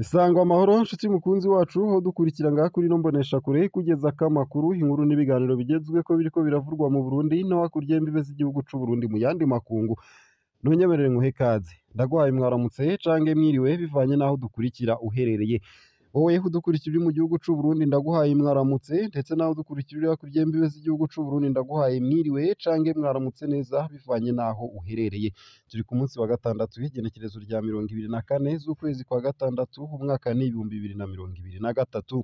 Sangwa amahoro nshuti mukunzi wacu ho dukurikira ngaha kuri ino mboneshakure kugeza kamakuru inkuru n'ibiganiro bigezweko biriko biravurwa mu Burundi no hakurya y'imbibe z'igihugu c'u Burundi mu yandi makungu. Ntunyemerere nguhe kaze, ndaguhaye mwaramutse canke mwiriwe bivanye n'aho dukurikira uherereye. Wowe udukurikira uri mu gihugu c'u Burundi ndaguhaye mwaramutse, ndetse n'aho dukurikira uri hakurya y'imbibe z'igihugu c'u Burundi ndaguhaye mwiriwe canke mwaramutse neza bivanye n'aho uherereye. Turi ku munsi wa gatandatu w'igenekerezo rya 24 z'ukwezi kwa gatandatu umwaka ni 2023.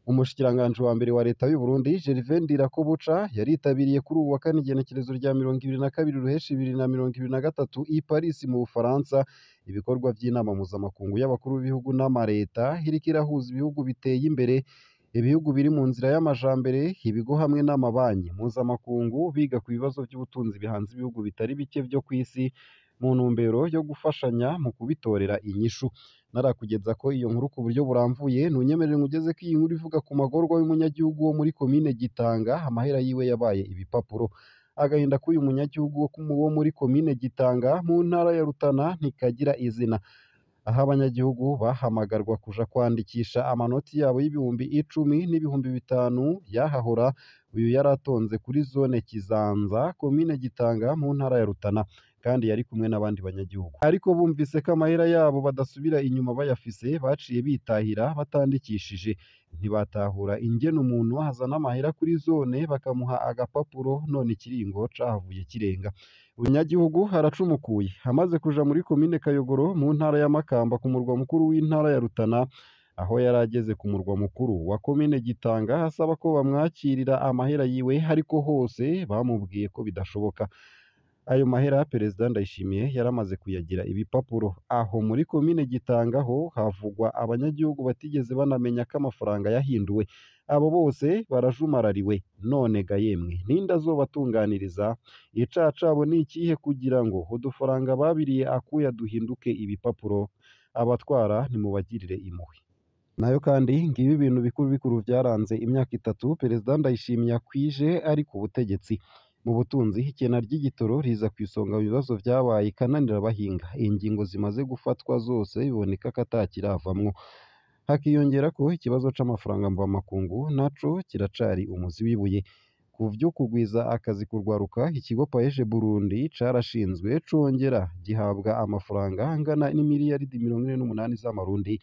Umushikiranganji wa mbere wa leta y'u Burundi Gervais Ndirakobuca yaritabiriye kuri uwu wa kane igenekerezo rya 22 ruheshi 2023 i Paris mu Bufaransa ibikorwa vy'inama mpuzamakungu y'abakuru b'ibihugu n'amareta iriko irahuza ibihugu biteye imbere, ibihugu biri mu nzira y'amajambere, ibigo hamwe n'amabanki mpuzamakungu biga ku bibazo vy'ubutunzi bihanze ibihugu bitari bike vyo kw'isi mu ntumbero yo gufashanya mu kubitorera inyishu. Narakugeza ko iyo nkuru ku buryo buramvuye, ntunyemerere ngugeze ko iyi nkuru ivuga ku magorwa y'umunyagihugu wo muri komine Gitanga, amahera yiwe yabaye ibipapuro. Agahinda k'uyu munyagihugu wo muri komine Gitanga mu ntara ya Rutana ntikagira izina. Aho abanyagihugu bahamagarwa kuja kwandikisha amanoti yabo y'10,000 n'5,000 yahahora, uyu yaratonze kuri zone Kizanza, komine Gitanga mu ntara ya Rutana, kandi yari kumwe n'abandi banyagihugu. Ariko bumvise ko amahera yabo badasubira inyuma bayafise, baciye bitahira batandikishije. Ntibatahura ingene umuntu azana amahera kuri zone bakamuha agapapuro, none ikiringo cahavuye kirenga. Umunyagihugu aracumukuye amaze kuja muri komine Kayogoro mu ntara ya Makamba ku murwa mukuru w'intara ya Rutana, aho yari ageze ku murwa mukuru wa komine Gitanga asaba ko bamwakirira amahera yiwe, ariko hose bamubwiye ko bidashoboka. Ayo mahera Perezida Ndayishimiye yaramaze kuyagira ibipapuro. Aho muri komine Gitanga ho havugwa abanyagihugu batigeze banamenya ko amafaranga yahinduwe. Abo bose barajumarariwe. None ga yemwe, ninde azobatunganiriza? Icaha cabo ni ikihe kugira ngo udufaranga babiriye akuya duhinduke ibipapuro? Abatwara nimubagirire impuhwe. Nayo kandi ngibi ibintu bikuru bikuru vyaranze imyaka itatu Perezida Ndayishimiye akwije ari ku butegetsi. Mu butunzi, ikena ry'igitoro riza ku isonga mu bibazo vyabaye ikananira abahinga. Ingingo zimaze gufatwa zose biboneka ko atakiravamwo. Hakiyongera ko ikibazo c'amafaranga mvamakungu naco kiracari umuzi w'ibuye. Ku vyo kugwiza akazi kurwaruka, ikigo Paeje Burundi carashinzwe congera gihabwa amafaranga angana n'imiliyaridi 48 z'amarundi,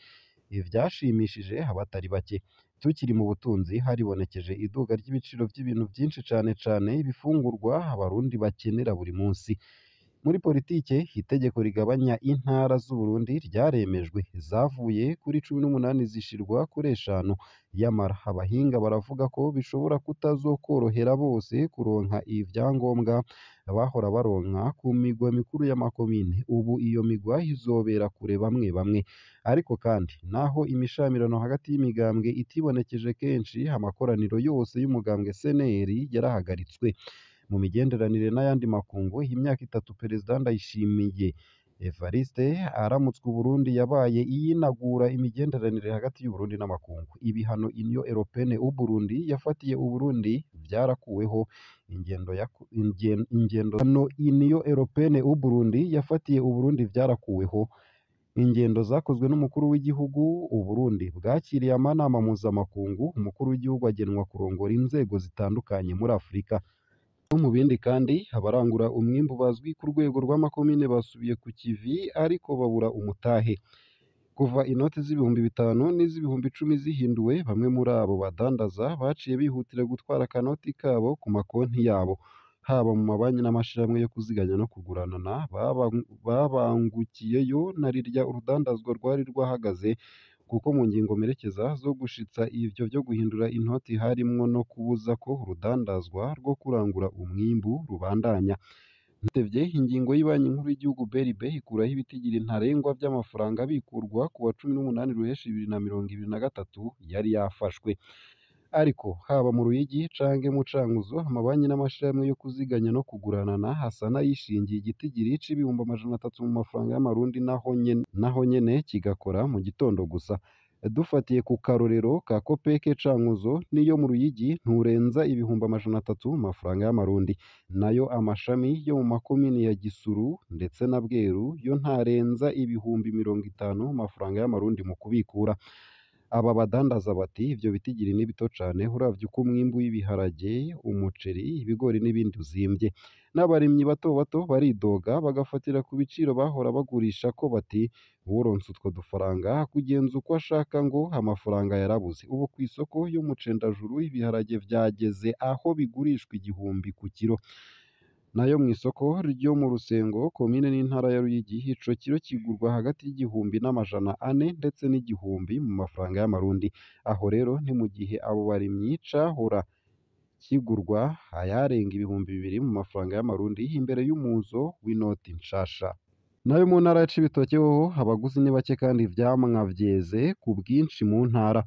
ivyashimishije abatari bake. Tukiri mu butunzi, haribonekeje iduga ry'ibiciro vy'ibintu vyinshi cane cane ibifungurwa abarundi bakenera buri munsi. Muri politike, itegeko rigabanya intara z'Uburundi ryaremejwe, zavuye kuri 18 zishirwa kuri 5. Yamara abahinga baravuga ko bishobora kutazokworohera bose kuronka ivyangombwa bahora baronka ku migwa mikuru y'amakomine. Ubu iyo migwa izobera kure bamwe bamwe. Ariko kandi naho imishamirano hagati y'imigambwe itibonekeje kenshi, amakoraniro yose y'umugambwe CNL yarahagaritswe. Mu migenderanire n'ayandi makungu, imyaka itatu Perezida Ndayishimiye Evariste aramutswe Uburundi yabaye iyinagura imigenderanire hagati y'Uburundi n'amakungu. Ibihano Union Européenne u Burundi yafatiye Uburundi vyarakuweho. Ingendo no Union Européenne u Burundi yafatiye Uburundi vyarakuweho. Ingendo zakozwe n'umukuru w'igihugu, Uburundi bwakiriye amanama mpuzamakungu, umukuru w'igihugu agenwa kurongora inzego zitandukanye muri Afurika. No mu bindi kandi, abarangura umwimbu bazwi ku rwego rw'amakomine basubiye ku kivi ariko babura umutahe. Kuva inoti z'5,000 n'iz'ibihumbi 10 zihinduwe, bamwe muri abo badandaza baciye bihutira gutwara akanoti kabo ku makonti yabo, haba mu mabanki n'amashirahamwe yo kuziganya no kuguranana babangukiyeyo na rirya urudandazwa rwari rwahagaze, kuko mu ngingo mperekeza zo gushitsa ivyo vyo guhindura inoti harimwo no kubuza ko urudandazwa rwo kurangura umwimbu rubandanya. Ntevye ingingo y'ibanki nkuru y'igihugu BRB ikuraho ibitigiri ntarengwa vy'amafaranga abikurwa ku wa 18 ruheshi 2023 yari yafashwe. Ariko haba mu Ruyigi canke mu Cankuzo, amabanki n'amashirahamwe yo kuziganya no kuguranana asa n'ayishingiye igitigiri c'300,000 mu mafaranga y'amarundi, naho nyene kigakora mu gitondo gusa. Dufatiye ku karorero ka Kopeke Cankuzo n'iyo mu Ruyigi nturenza 300,000 mu mafaranga y'amarundi. Nayo amashami yo mu makomine ya Gisuru ndetse na Bweru yo ntarenza 50,000 mu mafaranga y'amarundi mu kubikura. Aba badandaza bati ivyo bitigiri ni bito cane uravye uko umwimbu w'ibiharage, umuceri, ibigori n'ibindi uzimvye. N'abarimyi bato bato baridoga bagafatira ku biciro bahora bagurishako bati uwuronse utwo dufaranga kugenza uko ashaka ngo amafaranga yarabuze. Ubu kw'isoko yo mu Cendajuru ibiharage vyageze aho bigurishwa 1,000 ku kiro. Nayo mw'isoko ryo mu Rusengo komine n'intara ya Ruyigi ico kiro kigurwa hagati y'1,400 ndetse n'1,000 mu mafaranga y'amarundi. Aho rero ni mu gihe abo barimyi cahora kigurwa ayarenga 2,000 mu mafaranga y'amarundi imbere y'umuzo w'inoti nshasha. Nayo mu ntara ya Cibitoke hoho abaguzi ni bake kandi ivyamwa vyeze ku bwinshi mu ntara.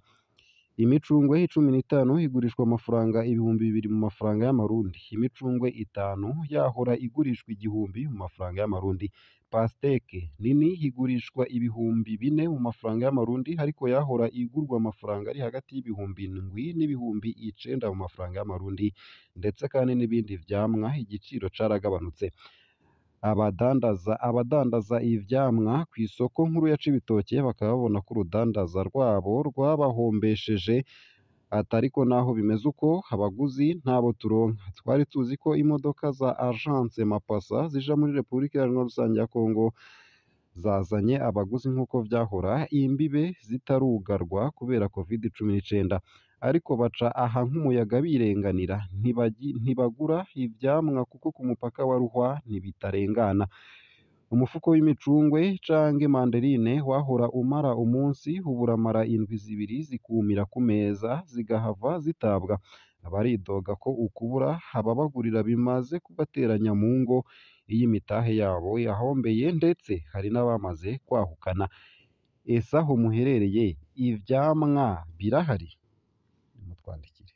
Imicungwe 15 igurishwa amafaranga 2,000 mu mafaranga y'amarundi. Imicungwe 5 yahora igurishwa 1,000 mu mafaranga y'amarundi. Pasteke nini igurishwa 4,000 mu mafaranga y'amarundi ariko yahora igurwa amafaranga ari hagati y'7,000 n'9,000 mu mafaranga y'amarundi. Ndetse kandi n'ibindi vyamwa igiciro caragabanutse. Abadandaza ivyamwa kw'isoko nkuru ya Cibitoke bakaba babona ko urudandaza rwabo rwabahombesheje atariko naho bimeze uko abaguzi ntabo turonka. Twari tuzi ko imodoka za Agence Mapasa zija muri Republika Iharanira Rusangi ya Kongo zazanye abaguzi nk'uko vyahora imbibe zitarugarwa kubera Covid-19, ariko baca aha nk'umuyaga birenganira, ntibagura ivyamwa kuko ku mupaka wa Ruhwa ntibitarengana. Umufuko w'imicungwe canke manderine wahora umara umunsi ubu uramara indwi 2 zikumira ku meza zigahava zitabwa. Baridoga ko ukubura ababagurira bimaze kubateranya mu ngo iyo imitahe yabo yahombeye ndetse hari n'abamaze kwahukana. Ese aho muherereye ivyamwa birahari? Nimutwandikire.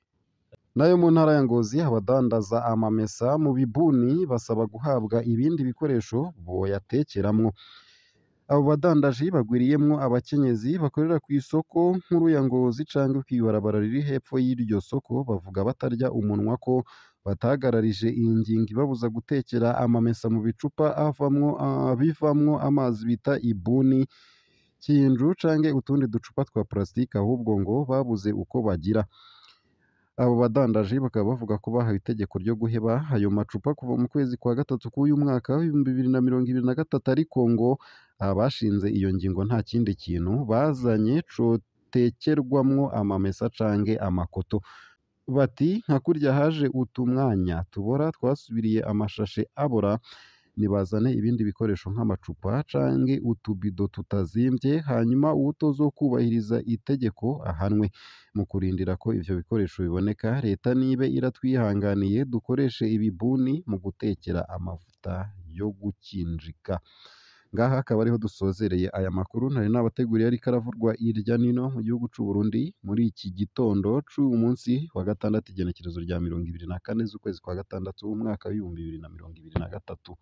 Nayo mu ntara ya Ngozi abadandaza amamesa mu bibuni basaba guhabwa ibindi bikoresho boyatekeramwo. Abo badandaji bagwiriyemwo abakenyezi bakorera kw'isoko nkuru ya Ngozi canke kw'ibarabara riri hepfo y'iryo soko bavuga batarya umunwa ko batahagararije iyi ngingo ibabuza gutekera amamesa mu bicupa bivamwo amazi bita ibuni, kinju canke utundi ducupa twa plastique ahubwo ngo babuze uko bagira. Abo badandaji bakaba bavuga ko bahawe itegeko ryo guheba ayo macupa kuva mu kwezi kwa gatatu k'uyu mwaka w'2023, ariko ngo abashinze iyo ngingo nta kindi kintu bazanye cotekerwamwo amamesa canke amakoto. Bati nka kurya haje utumwanya tubora twasubiriye amashashe abora, nibazane ibindi bikoresho nk'amacupa canke utubido tutazimvye, hanyuma uwutazokubahiriza itegeko ahanwe. Mu kurindira ko ivyo bikoresho biboneka, leta nibe iratwihanganiye dukoreshe ibibuni mu gutekera amavuta yo gukinjika. Ngaha akaba ariho dusozereye aya makuru nari nabateguriye ariko aravurwa irya nino mu gihugu c'u Burundi muri iki gitondo c'uyu munsi wa gatandatu igenekerezo rya 24 z'ukwezi kwa gatandatu umwaka w'2023.